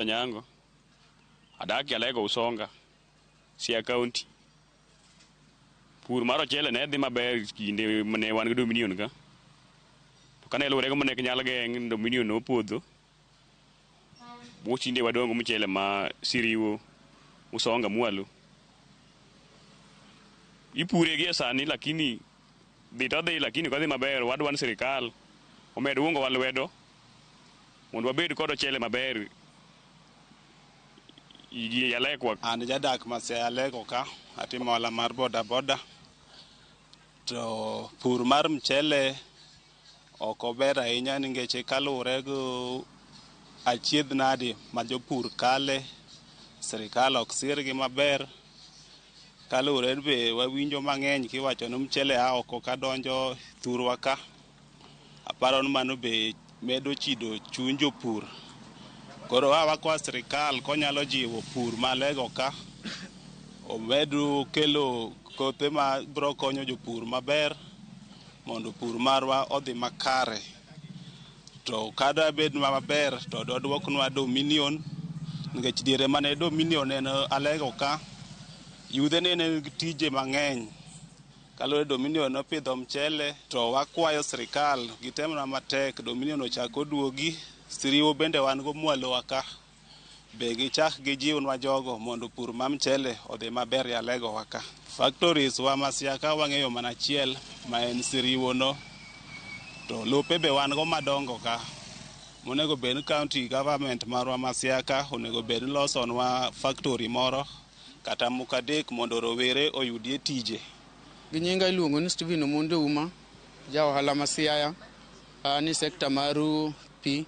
Onyango, adak Alego Usonga, Siaya County. Pur mar ochele ne dhi maber kinde mane wan gi Dominion ka. To kane luwore gi mane ok nyal geng' Dominion nopodho. Tinde wadong' gi mchele ma Siriwo, Usonga mwalo. Ipure gi e sani lakini dhi to dhi lakini ok odhi maber. Wadwa ni sirikal omed ungowa lwedo mondo wabed kod ochele maber gi Alekwa. An jadak ma Siaya Alego ka, atimo ohala mar boda boda. To pur mar mchele ok ober ahinya nikech kaluwore gi achiedh nadi ma jopur kale, sirikal ok sirgi maber. Kaluwore be wawinjo mang'eny kiwacho ni mchele a oko kadonjo thurwa ka. Aparo ni mano be medo chido chuny jopur. Koro a wakwa sirikal konyalo jiwo pur ma Alego ka, omed kelo kothe ma biro konyo jopur maber mondo pur marwa odhi makare. To kada bed maber to dodwoknwa Dominion nikech diere mane Dominion en Alego ka, yudhe ne nigi tije mang'eny. Kaluwore Dominion nopidho mchele to wakwayo sirikal gitemnwa matek Dominion ochak oduogi. Siriwo bende wan go mwalowa ka. Be gichak gijiwnwa jogo mondo pur ma mchele odhi maber e Alego wa ka. Factories wa ma Siaya ka wang'eyo mana achiel ma en Siriwo no. To lope be wan go madongo ka. Monego bed ni county government marwa ma Siaya ka onego bed ni losonwa factory moro kata moko adek mondo rowere oyudie tije. Gi nyinga iluongo ni Stephen Omondi Ouma, ja ohala ma Siaya, an e sector mar pi.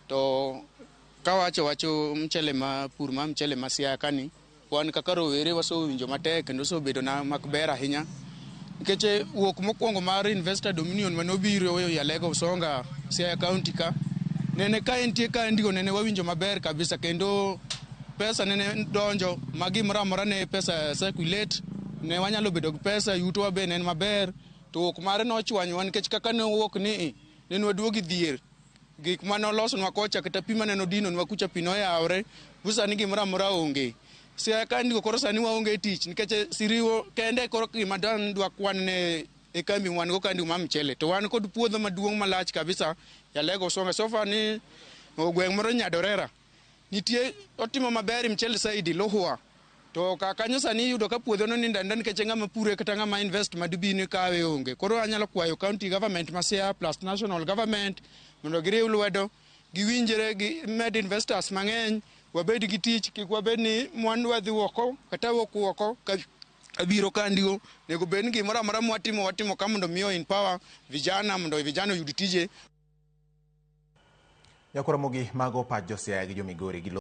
To kawacho wacho mchele ma pur mar mchele ma Siaya kani, wan kaka rowere wasewinjo matek kendo osebedo na mak ber ahinya. Nikech wuok mokwongo mar Investor Dominion manobiro e Alego Usonga Siaya County ka, nene ka entie ka endigo nene wawinjo maber kabisa kendo pesa nene donjo ma gimoro amora ne pesa circulate, ne wanyalo bedo gi pesa, yutowa be ne en maber. To wuok mare nochwanyowa nikech kaka ne owuok ni nene waduogo dhier. Gik mane olosonwa kocha kata pi mane odinonwa kucha pi noyawre, bu sani gimoro amora onge. Siaya ka ndiko koro sani waonge tich nikech Siriwo kende koro gima dang' dwa kwan ne e kambi wan go kandi mar mchele. To wan kod puodho maduong' malach kabisa e Alego Usonga. So far ni gweng' moro Nyadorera nitie otimo maber mchele saidi Luhwa. To ka kanyo sani iyudo ka puodho no nindo aninda nikech ng'ama pure kata ng'ama invest madbi ni kawe onge. Koro anyalo kwayo county government ma Siaya plus national government mondo giriw lwedo giwinjre gi med investors mang'eny wabed gi tich kik wabed ni mwandu wadhi oko kata wuok oko kabiro kandigo. Onego bed ni gimoro amora mwatimo watimo ka mondo mi empower vijana mondo vijana oyud tije. Nyakora Ramogi mago pach jo Siaya gi jo Migori gi